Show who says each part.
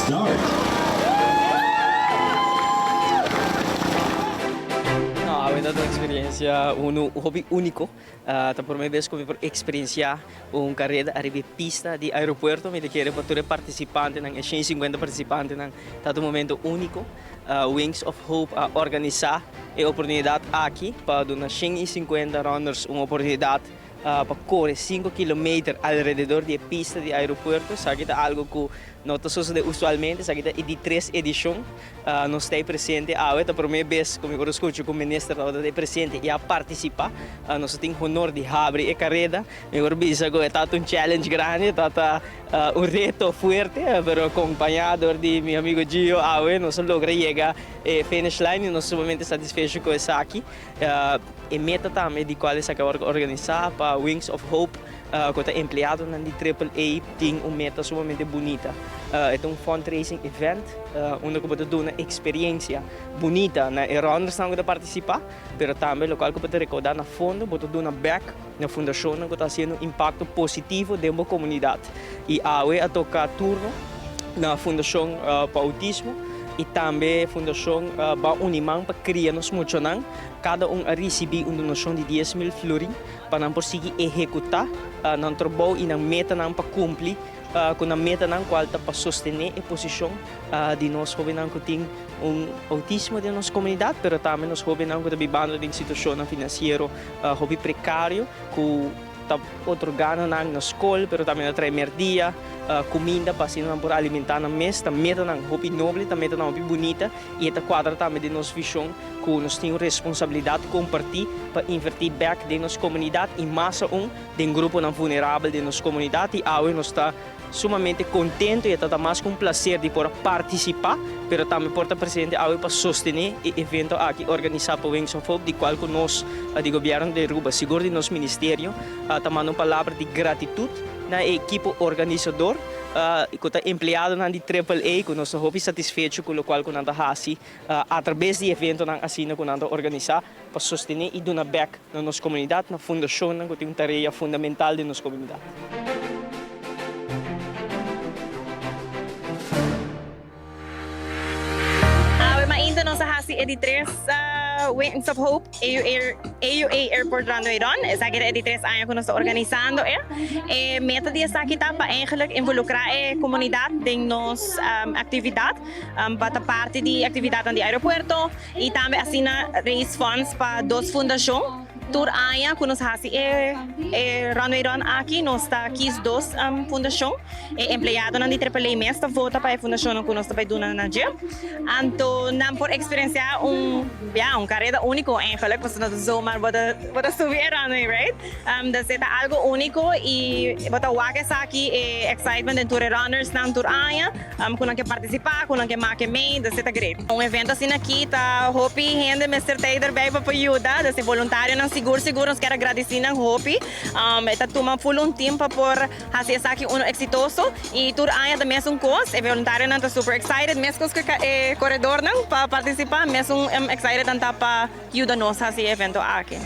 Speaker 1: Start!
Speaker 2: No, awe ta un experiencia uno hopi unico. Ta prome bes cu mi por experiencia un careda ariba e pista di aeropuerto. Mi ta kere pa tur e participantenan, e 150 participantenan, ta un momento unico. Wings of Hope a organisa e oportunidad aki pa duna 150 runners un oportunidad pa kore sinku kilometer alrededor di e pista di aeropuerto. Esaki ta algo ku no ta sosode usualmente, esaki ta e di tres edishon. Nos ta ei presente awe, ta prome bes ku mi por a skucha ku minister tabata ta ei presente i a partisipá. Nos a tin honor di habri e kareda. Mi por bisa ku e tabata un challenge grandi, e tabata un reto fuerte, pero kompañá dor di mi amigo Gio awe nos a logra yega e finish line i nos sumamente satisfecho ku esaki. E meta tambe di cual esaki a wordo organisa pa Wings of Hope cu ta empleadonan di Triple A tin un meta sumamente bunita. E ta un fundraising event unda cu bo ta duna experiencia bunita na e runnersnan cu ta participa, pero tambe locual cu bo ta recauda na fondo bo ta duna bek na fundacionnan cu ta haciendo un impacto positivo den bo comunidad. Y awe a toca turno na Fundacion pa Autismo y tambe Fundacion Ba Uni Man pa cria nos muchanan. Cada un a ricibi un donacion di 10,000 florin pa nan por sigui ehecuta nan trabou y nan metanan pa cumpli cu nan metanan cual ta pa sostene e posicion di nos hobennan cu tin un autismo den nos comunidad pero tambe nos hobennan cu ta bibando den situacionnan financiero hopi precario cu Ta otorgá na nan na skol, pero tambe ta trae merdia, kuminda pa asina nan por alimentá nan mes. Ta metanan hopi noble, ta metanan hopi bunita i e ta kuadra tambe den nos vishon ku nos tin un responsabilidat kompartí pa invertí bèk den nos komunidat i mas aun den gruponan vulnerabel den nos komunidat. I awe nos ta Sumamente contento y e ta ta mas cu un placer di por a participa, pero tambe por ta presente awe pa sostene e evento aki organisa pa Wings of Hope di cual cu nos di Gobierno di Aruba, sigur di nos Ministerio, ta manda un palabra di gratitud na e ekipo organisador cu ta empleadonan di Triple A cu nos ta hopi satisfecho cu locual cu nan ta haci atrabes di eventonan asina cu nan ta organisa pa sostene y duna bek na nos comunidad, na fundacionnan cu tin un tarea fundamental den nos comunidad.
Speaker 3: Awe mainta nos a haci e di tres Wings of Hope AUA Airport Runway Run. Esaki ta e di tres aña cu nos ta organisando e. E meta di esaki ta pa eigenlijk involucra e comunidad den nos actividad, pa ta parti di actividadnan di aeropuerto, Y tambe asina raise funds pa dos fundacion. Tur aña cu nos haci e e runway run aki nos ta kies dos fundacion. E empleadonan di Triple A mes ta vota pa e fundacionnan cu nos ta bay duna na dje. Anto nan por experiencia un ya un careda unico eigenlijk pasobra no ta zomaar bo ta bo ta subi e runway right. Dus e ta algo unico y bo ta wak esaki e excitement den tur e runnersnan tur aña. Ku nan ke partisipá, ku nan ke make mee, dus e ta great. Un evento asina aki ta hopi hende mester ta ei derbij pa por yuda, dus e voluntarionan sigur sigur nos kier a gradisí nan hopi. E ta tuma full un team pa por hasi esaki uno eksitoso i tur aña ta mesun kos, e voluntarionan ta super excited meskos ku e koredornan pa partisipá, mesun excited nan ta pa yuda nos hasi e evento aki.